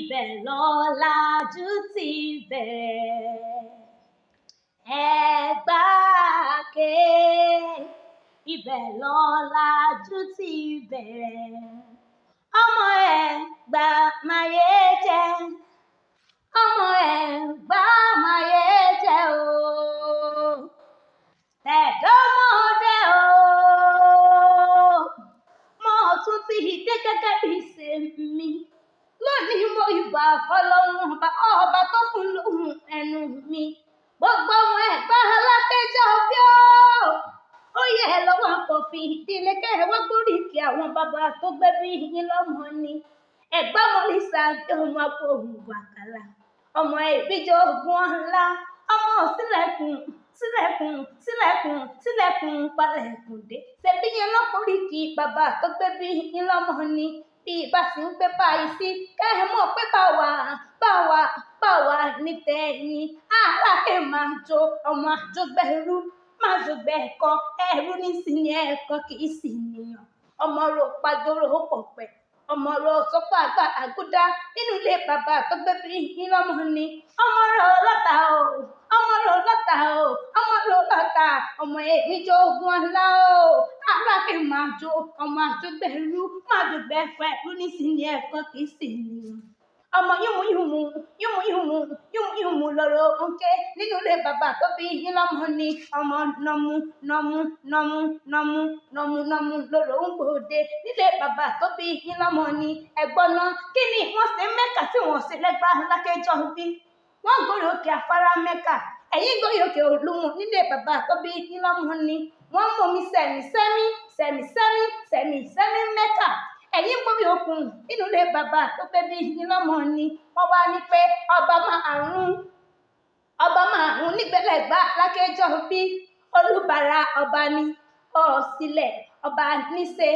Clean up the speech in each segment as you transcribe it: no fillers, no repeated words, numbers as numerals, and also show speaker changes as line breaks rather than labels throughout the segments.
Ibẹ̀ lọ́làjú ti bẹ̀rẹ̀. Ẹ̀gbá ké, ibẹ̀ lọ́làjú ti bẹ̀rẹ̀. Ọmọ Ẹ̀gbá máyé jẹ́, ọmọ Ẹ̀gbá máyé jẹ́ o. Tẹ̀dọ́mọdé o, mo tún ti dé gẹ́gẹ́ bí ìṣe mi. Lónìí mo ìbà fọlọ́run ọba, ọba tó fún lóhùn ẹnu mi. Gbogbo ọmọ Ẹ̀gbá alákẹ́jọ́ bí ó. Ó yẹ lọ́wọ́ kò fi ìdílé kẹwàá gbóríkì àwọn bàbá tó gbé bí yín lọ́mọ ni. Ẹ̀gbá mọ̀lísà bí ọmọ agbóhùn àkàlà. Ọmọ ìbíjọ ogun ọ̀la. Ọmọ sílẹ̀kùn, sílẹ̀kùn, sílẹ̀kùn, sílẹ̀kùn palẹ̀kùn dé. Ṣebí yẹn lọ́kùnríkì bàbá tó gbé bí yín lọ́mọ ni. Bí bá sì ń pé báyìí sí, kẹ́ ẹ mọ̀ pé bá wà, bá wà, bá wà ní tẹ̀yìn. Alákẹ́ máa jó ọmọ àjọgbẹ́rú, máa jọgbẹ́ ẹ̀kọ́, ẹrú ní sí ni ẹ̀kọ́ kì í sì nìyàn. Ọmọ ro pàjọ́rò pọ̀pẹ́, ọmọ ro sọ́pọ̀ àgbà àgúdá nínú ilé bàbá tó gbé bí yín lọ́mọ ni. Ọmọ ro lọ́ta o, ọmọ ro lọ́ta o, ọmọ ro lọ́ta, ọmọ èmi jó ogun ọ̀la o. Alákẹ́ máa jó ọmọ àjọgbẹ́rú, máa jọgbẹ́ ẹ̀kọ́, ẹrú ní sí ni ẹ̀kọ́ kì í sì nìyàn. Ọmọ yúnmu yúnmu, yúnmu yúnmu, yúnmu yúnmu lọ́rọ̀ òǹkẹ́ nínú ilé bàbá tó bí yín lọ́mọ ni. Ọmọ nọmú nọmú nọmú nọmú nọmú nọmú lọ́rọ̀ òǹgbòde nílé bàbá tó bí yín lọ́mọ ni. Ẹ̀gbọ́n náà, kí ni wọ́n ṣe Mẹ́kà tí wọ́n ṣe lẹ́gbàá lákẹ́jọ́ bí? Wọ́n gorí òkè afárá Mẹ́kà, ẹ̀yìn gorí òkè Olúmọ nílé bàbá tó bí yín lọ́mọ ni. Wọ́n mú mi sẹ̀mí sẹ́mí, sẹ̀mí sẹ́mí, sẹ̀mí sẹ́mí Mẹ́kà. Ẹ̀yìn gorí òkun nínú ilé bàbá tó gbé bí yín lọ́mọ ni. Wọ́n wá ní pé ọba márùn-ún nígbẹ̀lẹ́gbà lákẹ́jọ́ bí. Olúbàrà ọba ni, ọ̀sílẹ̀ ọba níṣe,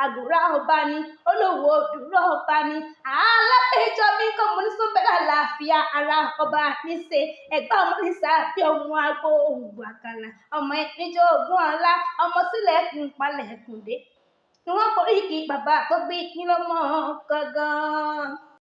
àgùrá ọba ni, olówó dúró ọba ni. Alákẹ́jọ́ bí kò mú ní súnbẹ́lá àlàáfíà ara ọba níṣe. Ẹ̀gbá ọmọ níṣà bí ọmọ agbo òwú àkàlà, ọmọ ìpínjọ ogún ọlá, ọmọ sílẹ̀kùn palẹ̀kùn dé. Ni wọ́n koríki bàbá tó bí yín lọ́mọ gangan.